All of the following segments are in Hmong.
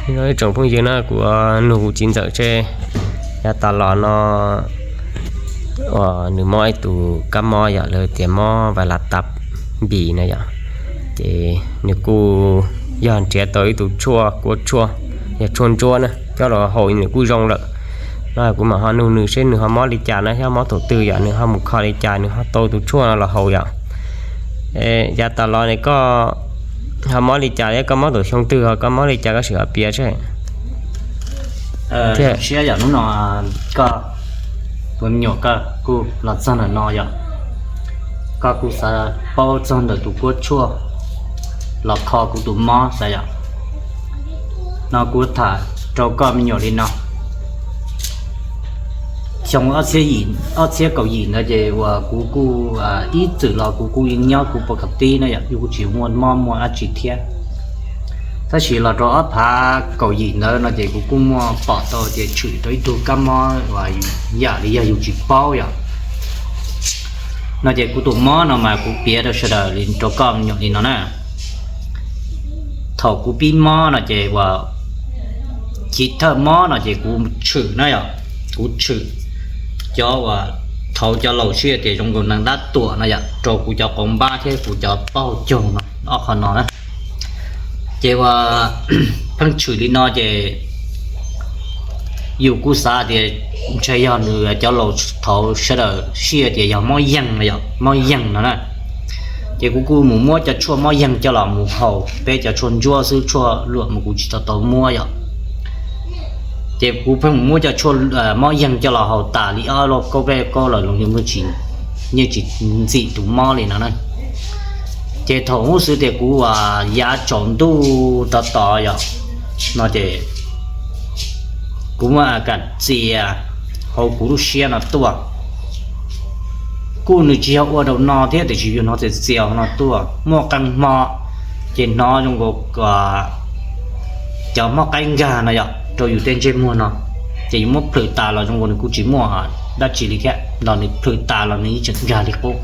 Ib tsoom phooj ywg no, kuv nug kuv txiv ntxawm seb yav tas los no uas nws mob ib tug kab mob yom, lawv tias mob vais las tab npis na yom. Ces nws kuj yog nrhiav tau ib tug tshuaj, kuab tshuaj, yog tshuaj ntsuab na, coj los haus nws kuj zoo lawm. No kuv mam ho nug nws seb nws ho mob li cas na, thiab mob thaum twg yom, nws ho mus kho li cas nws ho tau tus tshuaj no los haus yom. Yav tas los ne koj ho mob li cas thiab koj mob thaum xyoo twg, ho koj mob li cas koj sim ho piav seb. Thiab siab yog hnub no koj tus me nyuam koj kuj los txog ntawm no yom, koj kuj xav paub txog ntawm tus kuab tshuaj los kho kuv tus mob xav yom. No kuv tham rau koj me nyuam li no. Xyoo ob txhiab kaum yim ntawd ces uas kuv kuj ib txwm los kuv kuj yeej nyob kuv pov kom tib no yom, yus kuj tsis muaj mob muaj dab tsi thiab. Tab sis los rau ob phav kaum yim ntawd no ces kuv kuj muaj pom tau tias tshwm rau ib tug kab mob uas yam li yog yus tsis paub yom. No ces kuv tus mob no mas kuv piav rau sawv daws li rau koj me nyuam li no na. Thaum kuv pib mob no ces uas chiv thawj mob no ces kuv tshwm na yom, kuv tshwm cov uas thaud cov laus sib tias zoo nkaus neeg dab tuam no yom, rau kuv cov qau npab thiab kuv cov paug caug no, ob qho no na. Ces uas pheej tshwm li no ces yus kuj xav tias ntshe yog nws cov laus thaud sawv daws sib tias yog mob yeeg no yom, mob yeeg no na. Ces kuv kuj mus muab cov tshuaj mob yeeg coj los mus haus, peb cov tshuaj ntsuab xwb, tshuaj luam mas kuv tsis tau tau muab yom. Ces kuv pheej mus muab cov tshuaj mob yeeg coj los haus tas li ob lub kaub peb kaub los yeej tsis ntxim tus mob li no na. Ces thaum ub xwb tias kuv uas yav tsaus ntuj tod tod yom, no ces kuv muaj kam txias hauv kuv lub siab no tuaj. Kuj nws tsis yog ua rau no thiab tiam sis yus hnov txias txias hauv no tuaj, muaj qee hmo ces hnov zoo nkaus cov mob qaib nkag no yom rau yus tej ntsej muag no, ces yus muab plhws tas los zoo nkaus nws kuj tsis muaj dab tsi li thiab, los nws plhws tas los nws yeej tseem nkag li qub.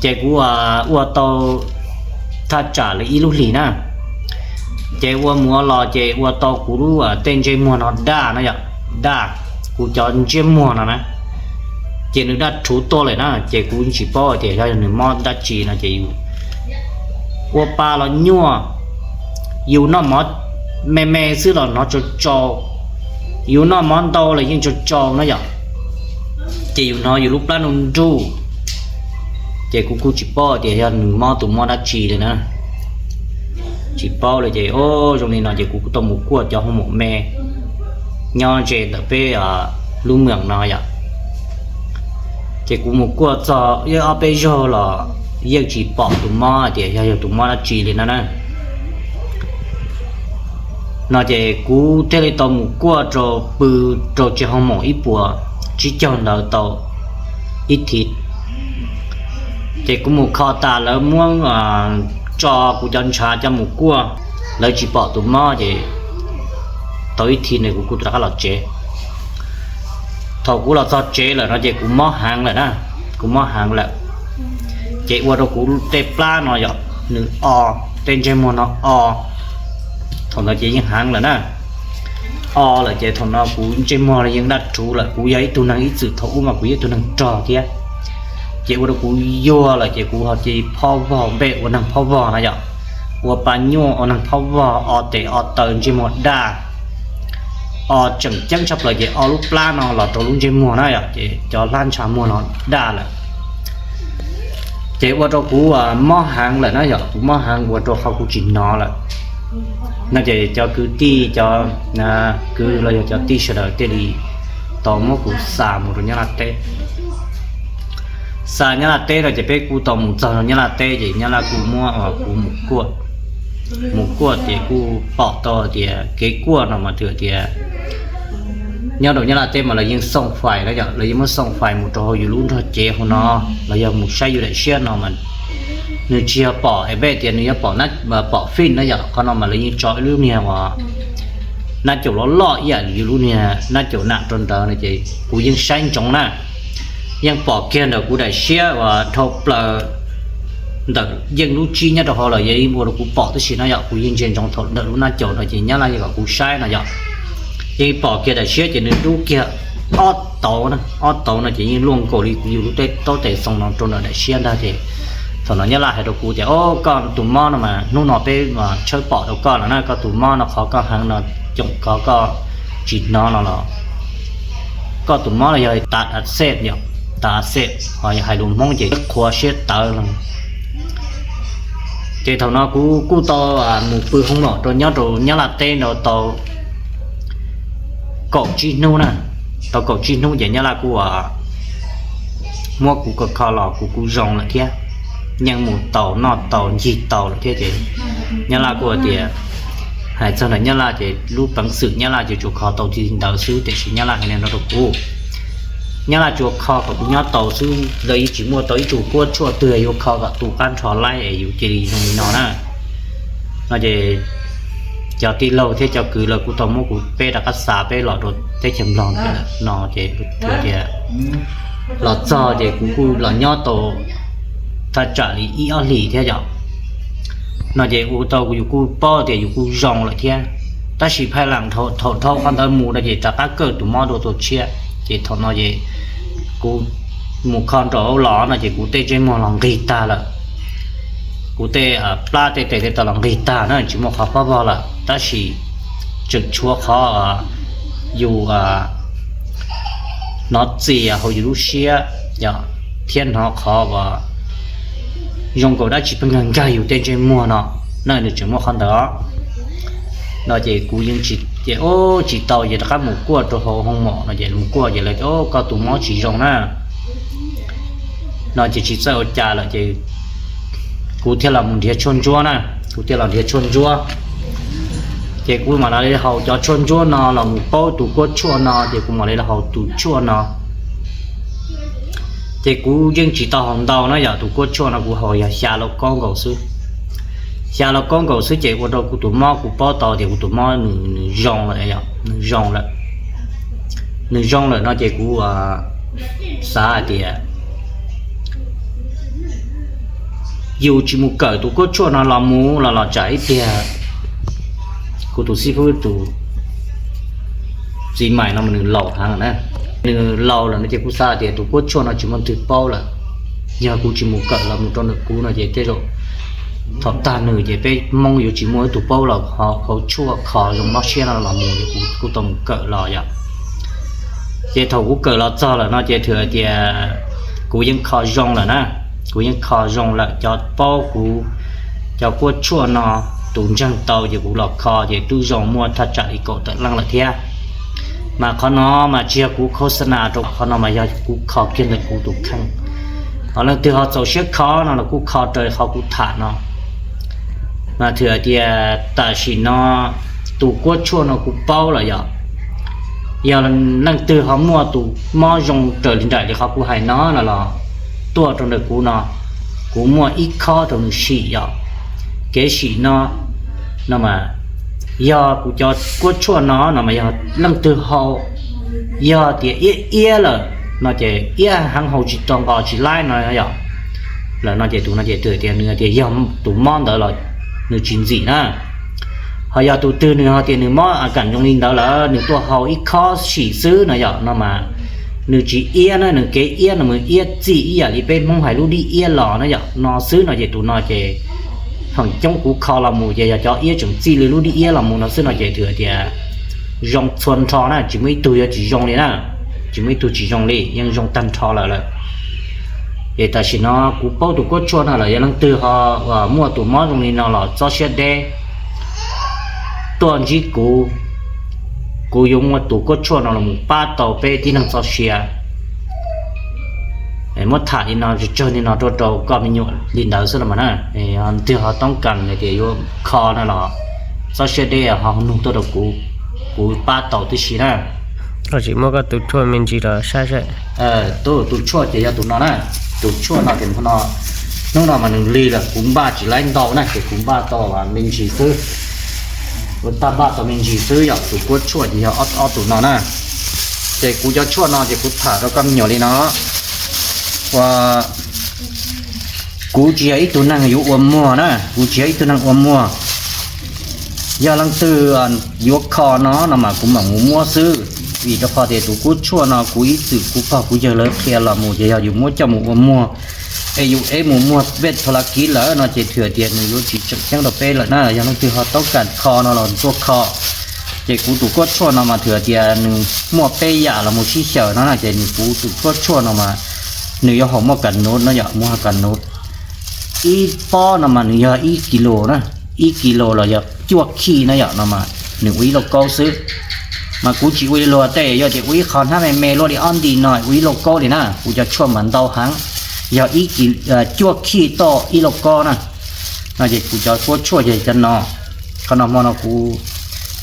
Ces kuv ua tau thaj tsam li ib lub hlis na, ces ua mus ua los ces ua tau kuv lub tej ntsej muag no daj na yom, daj, kuv cov ntsej muag no na, ces nws daj rhuv tuaj lawm na, ces kuv tsis paub tias yog nws mob dab tsi no ces yus ua pa los nyuaj, yus noj mov me me xwb los hnov tsau tsau, yus noj mov ntau los yeej tsau tsau na yom, ces yus hnov yus lub plab nruj nruj. Ces kuv kuj tsis paub tias yog nws mob tus mob dab tsi li na, tsis paub li ces o zoo li no ces kuv kuj tau mus kuaj cov hoo maum me nyob ze ntawm peb lub meem no yom. Ces kuv mus kuaj txog ib ob peb zaug los yeej tsis pom tus mob hais tias yog yog tus mob dab tsi li no na. No ces kuv thiaj li tau mus kuaj rau pw rau tsev hoo maum ib puas tsib caug ntawd tau ib thiv. Ces kuv mus kho tas lawv muab tso kuv cov ntshav coj mus kuaj, lawv tsis pom tus mob ces tau ib thiv ne kuv kuj rov qab los tsev. Thaum kuv los txog tsev lawm no ces kuv mob heev lawm na, kuv mob heev lawm. Ces ua rau kuv tej plab no yom nws o, tej ntsej muag no o. Thaum ntawd ces yeej heev lawm na, o lawm ces thaum no kuv ntsej muag yeej daj rhuv lawm. Kuv yog ib tug neeg ib txwm thaum ub mas kuv yog ib tug neeg rog thiab, ces ua rau kuv yuag lawm ces kuv ho cia li phob vog npej ua neeg phob vog na yom, ua pa nyuaj ua neeg phob vog o tes o taw ntsej muag daj. O tseem ceeb tshaj plaws ces o lub plab no los rau lub ntsej muag na yom, ces cov hlab ntsha muag no daj lawm. Ces ua rau kuv mob heev lawm na yom, kuv mob heev ua rau qhov kuv tsis hnov lawm. No ces cov kwv tij, cov kwv los yog cov tij sawv daws thiaj li tau muab kuv xa mus rau Nyab Laj teb. Xa Nyab Laj teb no ces peb kuj tau mus txog rau Nyab Laj teb ces Nyab Laj kuj muab kuv mus kuaj. Mus kuaj ces kuj pom tau tias kev kuaj no mas twb tias nyob rau Nyab Laj teb mas lawv yeej xoo fais na yom, lawv yeej muab xoo fais mus rau hauv yus lub nrog cev hauv no, los yog mus saib yus daim siab no mas nws tsis yog pom es peb tias nws yuav pom, pom fij na yom. Qhov no mas lawv yeej tso ib lub niag uas nab caum loj loj ib yam li yus lub niag nab caum nam rau ntawd no ces kuv yeej saib ntsoov na, yeej pom kiag ntawm kuv daim siab uas dhau plaws ntawm yeej lub tsib nyob rau hauv lawm, yeej ua rau kuv pom tib si no yom. Kuv yeej ntsia ntsoov thaum ntawm lub nab caum no ces nyab laj yeej kom kuv saib no yom. Yeej pom kiag daim siab ces nws dub kiag ob tauv, ob tauv no ces yeej luaj nkaus li kuv yus lub teb taub tes xoo no rau ntawm daim siab ntag. Ces thaum no nyab laj hais rau kuv tias, o, koj tus mob no mas hnub no peb tshawb pom rau koj lawm na, koj tus mob no qhov koj heev no, coom kov koj tsis hnov no los koj tus mob no yog tas a xej yom, tas a xej ho hais lus Hmoob ces qhuav siab tawv no. Ces thaum no kuv kuj tau mus pw hoo maum rau nyob rau nyab laj teb no tau kaum tsib hnub na. Tau kaum tsib hnub ces nyab laj kuj muab kuv kho kho los kuv kuj zoo lawm thiab, yeej mus tau noj tau ncig tau lawm thiab. Ces nyab laj kuj tias, hais txog ntawm nyab laj ces lub peev xwm nyab laj ces tsuas kho tau li ntawd xwb, tiam sis nyab laj hais li no rau kuv, nyab laj tsuas kho kom kuv nyob tau xwb, lawv yeej tsis muaj tau ib tug kuab tshuaj twg yuav kho kom tu qab nrho laib es yus cia li zoo li no na. No ces cov tij laug thiab cov kwv lawv kuj tau muab kuv peb rov qab xa peb los rau teb chaws Nplog no ces tias los txog ces kuv kuj los nyob tau thaj tsam li ib ob hlis thiab yom. No ces ua tau yus kuj paub tias yus kuj zoo lawm thiab, tab sis phaj lam thaum dhau qhov ntawd mus no ces rov qab kawm tus mob dua tus tshiab. Ces thaum no ces kuv mus kho nraum ub los no ces kuv tej ntsej muag los nqig tag lawm, kuv tej plab tej tes tej taw los nqig tag na, tsis muaj qhov pob vog lawm, tab sis tseem tshuav qhov yus hnov txias hauv yus lub siab thiab hnov qhov uas zoo nkaus dab tsi pheej nkag nkag yus tej ntsej muag no, na nws tseem muaj qhov ntawd os. No ces kuv yeej tsis, ces o, tsis tau ces rov qab mus kuaj rau hauv hoo maum no ces mus kuaj ces lawv tias, o, koj tus mob tsis zoo na. No ces tsis txawj ua cas lawm ces kuv thiaj los mus nrhiav tshuaj ntsuab na, kuv thiaj los nrhiav tshuaj ntsuab. Ces kuv mam li haus cov tshuaj ntsuab no los mus paub tus kuab tshuaj no ces kuv mam li los haus tus tshuaj no. Ces kuv yeej tsis tau haus ntau na yom, tus kuab tshuaj no kuv haus yog xya lauj kaub nkaus xwb. Xya lauj kaub nkaus xwb ces ua rau kuv tus mob kuv paub tau tias kuv tus mob nws zoo lawm, nws zoo lawm. Nws zoo lawm no ces kuv xav hais tias yus tsis mus kawm tus kuab tshuaj no los mus los los tsam ib pliag kuv tus xib fwb tus txiv mais no mas nws laus heev na, nws laus lawm no ces kuv xav tias tus kuab tshuaj no tsis muaj leej twg paub lawm. Yog kuv tsis mus kawm los mus rau ntawm kuv no ces tej zaum thaum tag nws ces peb Hmoob yuav tsis muaj ib tug paub los haus tshuaj kho zoo mob siab no los mus, ces kuv kuj tau mus kawm los yom. Ces thaum kuv kawm los txog lawm no ces thwm hais tias kuv yeej kho zoo lawm na, kuv yeej kho zoo lawm, cov paub kuv cov kuab tshuaj no tus ntseeg tau ces kuv los kho ces twb zoo muaj thaj tsam li kaum tawm leej lawm thiab. Mas qhov no mas tsis yog kuv khos nas rau, qhov no mas yog kuv kho kiag ntawm kuv tus kheej. Ho leej twg ho txaus siab kho no los kuj kho raws qhov kuv tham no. Mas thwm hais tias tam sim no tus kuab tshuaj no kuv paub lawm yom. Yog leej twg ho muaj tus mob zoo raws li nraim li qhov kuv hais no no los tuaj rau ntawm kuv no, kuv muaj ib khob rau nws sim yom. Kev sim no, no mas yog kuv cov kuab tshuaj no no mas yog leej twg haus, yog tias iab iab lawm no ces iab heev haus tsis tau nqos tsis laib no yom, lawm no ces tus no ces twb tias nws tias yog tus mob ntawd los nws tsis ntxim na. Ho yog tus twg nws ho tias nws mob a kam zoo li ntawd lawm nws tuaj haus ib khob sim xwb no yom, no mas nws tsis iab na, nws kev iab no mas iab txim ib yam li peb Hmoob hais lub dib iab los na yom, no xwb no ces tus no ces feem coob kuv kho los mus ces yog cov iab tseem txim li lub dib iab los mus no xwb no ces thwm tias zoo txhua nrho na, tsis muaj ib tug yuav tsis zoo li na, tsis muaj ib tug tsis zoo li, yeej zoo tag nrho lawm lawm. Ces tam sim no kuv paub tus kuab tshuaj no lawm, yog leej twg ho muaj tus mob zoo li no los txhob siab deb, tuaj ntsib kuv, kuv yuav muab tus kuab tshuaj no los mus pab tau peb tib neeg txoj sia. Muab tham li no tsawg li no rau rau koj me nyuam li ntawd xwb los mas na. Twg ho toob kas hais tias yuav kho no los txhob siab deb ho nug tuaj rau kuv, kuv pab tau tib si na. Koj tsis muab koj tus tshuaj me ntsis los saib saib. Tus, tus tshuaj ces yog tus no na, tus tshuaj no ces no, hnub no mas nws lig lawm kuv npaj tsis laib ntau na ces kuv npaj tau me ntsis xwb. Kuv tag npaj tau me ntsis xwb yom, tus kuab tshuaj ces yog ob tus no na. Ces kuv cov tshuaj no ces kuv tham rau koj me nyuam li no, ua Kuv tsis yog ib tug neeg yuav ua muag na, kuv tsis yog ib tug neeg ua muag. Yog leej twg yuav kho no no mas kuv mam mus muab xwb, vim rau qhov tias tus kuab tshuaj no kuv ib txwm kuv pog kuv yawg lawv qhia los mus ces yog yus muab coj mus ua muag, es yus ev mus muag pej tho la kiv lawm no ces thwm tias nws yuav tsis tseem ceeb rau peb lawm na. Yog leej twg ho toob kas kho no los tuaj kho. Ces kuv tus kuab tshuaj no mas thwm tias nws muaj peb yam los mus sib xyaw no na, ces nws kuv tus kuab tshuaj no mas nws yuav haum muaj kas nuv no yom, muaj kas nuv. Ib pob no mas nws yog ib kis lus na, ib kis lus los yog cuaj khij na yom, no mas nws ua ib lauj kaub xwb. Mas kuv tsis ua li luag tej yog tias ua ib qho hnab me me luaj li ob nti no ua ib lauj kaub li na, kuv cov tshuaj mas ntau heev, yog ib kis, cuaj khij toj ib lauj kaub na. No ces kuv cov kuab tshuaj yog cov no. Qhov no hmo no kuv,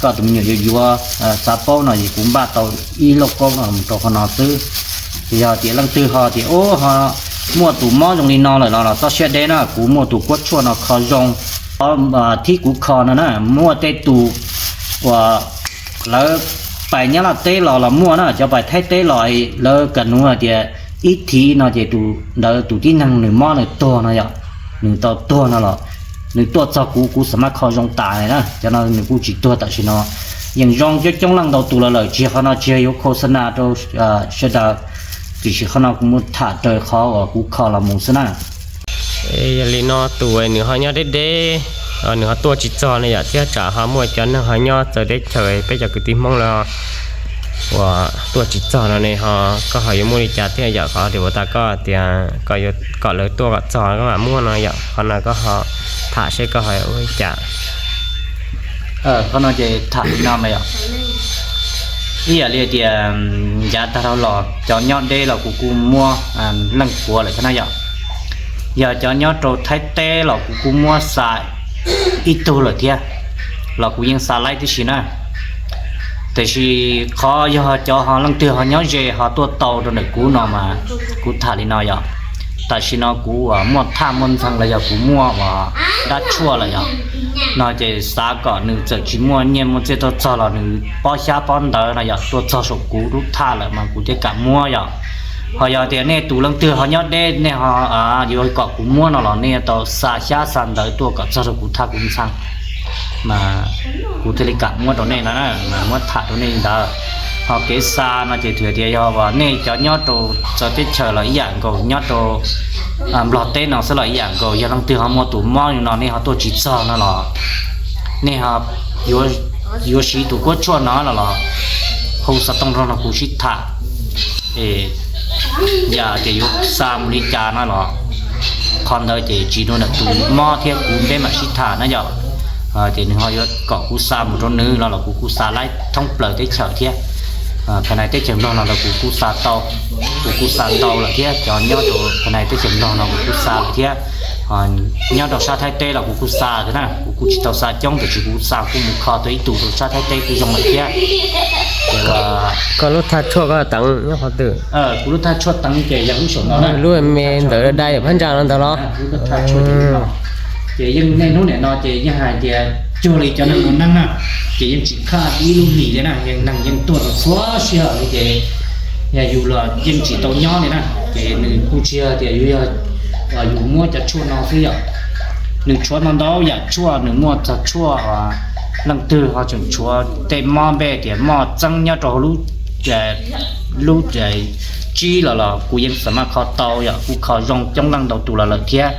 koj tus me nyuam yuav yuav xav paub no ces kuv npaj tau ib lauj kaub no mus rau qhov no xwb. Ces yog tias leej twg ho tias ub ho muaj tus mob zoo li no lawm los los txhob siab deb na, kuv muaj tus kuab tshuaj no kho zoo. Thib kuv kho no na, muaj tej tus uas lawv pais Nyab Laj teb los los muaj na, cov pais Thaib teb los lawv kas nuv hais tias ib thiv no ces tus ntawd tus tib neeg nws mob nws tuag no yom, nws tau tuag no los nws tuaj txog kuv, kuv xam maj kho zoo tas na. Cov no nws kuj tsis tuag tam sim no, yeej zoo coob coob leej ntau tus los lawm, tsis yog qhov no tsis yog yuav khos xa nas rau sawv daws, tiam sis qhov no kuv muab tham raws qhov uas kuv kho los mus xwb na. Yog li no tus nws ho nyob deb deb, nws ho tuaj tsis txog ne yom, thiab tsam ho muaj cov neeg ho nyob txawv teb chaws peb cov kwv tij Hmoob lawm uas tuaj tsis txog no ne ho, koj ho yuav muaj li cas thiab yom? Qhov tias uas tas koj tias kom lawv tuaj kom txog koj mam muab no yom, qhov no koj ho tham seb koj ho ua li cas. Qhov no ces tham li no mas yom, ib yam li tias yav tag dhau los cov nyob deb los kuv kuj muab leej puav lawm thiab na yom. Yog cov nyob rau Thaib teb los kuv kuj muab xa ib tug lawm thiab, los kuv yeej xa laib tib si na. Tiam sis qhov yog cov ho leej twg ho nyob ze ho tuaj tau rau ntawm kuv no mas kuv tham li no yom, tam sim no kuv muaj thaj muaj ntxeeg los yog kuv muaj uas dab tshuaj lawm yom, no ces xav kom nws txawm tsis muaj nyiaj muaj txiaj tuaj txog los nws pob xyab pob ntawv no yom tuaj txog saum kuv lub thaj lawm mas kuv thiaj kam muab yom. Ho yog tias nej tus leej twg ho nyob deb nej ho yuav kom kuv muab no los nej yuav tau xa xyab xa ntawv tuaj kom txog rau kuv thaj kuv ntxeeg, mas kuv thiaj li kam muab rau nej no, mas muab tham rau nej li ntawd. Ho kev xa no ces thwm tias yog nej cov nyob rau txawv teb chaws los ib yam nkaus, nyob rau Nplog teb no xwb los ib yam nkaus, yog leej twg ho muaj tus mob li no nej ho tuaj tsis txog no los nej ho yuav siv tus kuab tshuaj no los los hu xov tooj nrog rau kuv sib tham, yam tias yuav xa mus li cas no los qhov ntawd ces tsis dua ntawm tus mob thiab kuv peb mam sib tham na yom. Ces nws ho yuav kom kuv xa mus rau nws los los kuv kuj xa laib thoob plaws teb chaws thiab. Phas nais teb chaws Nplog no los kuv kuj xa tau, kuv kuj xa ntau lawm thiab, cov nyob rau phas nais teb chaws Nplog no kuv kuj xa lawm thiab. Nyob rau sab Thaib teb los kuv kuj xa thiab na, kuv kuj tsis tau xa coob tiam sis kuv xa kuj mus kho tau ib tug rau sab Thaib teb kuj zoo lawm thiab. Koj lub thaj tshuaj koj teev nyob qhov twg? Kuv lub thaj tshuaj teev ces yog lub saum no, lub me ntawd dai phab ntsa no ntag los? Ces yeej niaj hnub niam no ces yeej hais tias cuag li cov neeg mus neej na, ces yeej tsis khaj ib lub hlis li na, yeej neeg yeej tuaj rau txhua sij hawm li ces yog yus los yeej tsis tau nyob li na. Ces nws kuj tsis yog tias yuav yog yus muab cov tshuaj no xwb yom, nws tshuav ntau ntau yam tshuaj, nws muaj txog tshuaj leej twg ho tseem tshuav tej mob npe tias mob txeeb nyob rau hauv lub tsib los los kuv yeej xam maj kho tau yom, kuj kho zoo coob leej ntau tus los lawm thiab.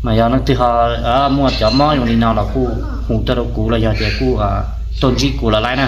Mas yog leej twg ho muaj cov mob zoo li no los kuj hu tuaj rau kuv los yog tias kuj tuaj ntsib kuv los laib na.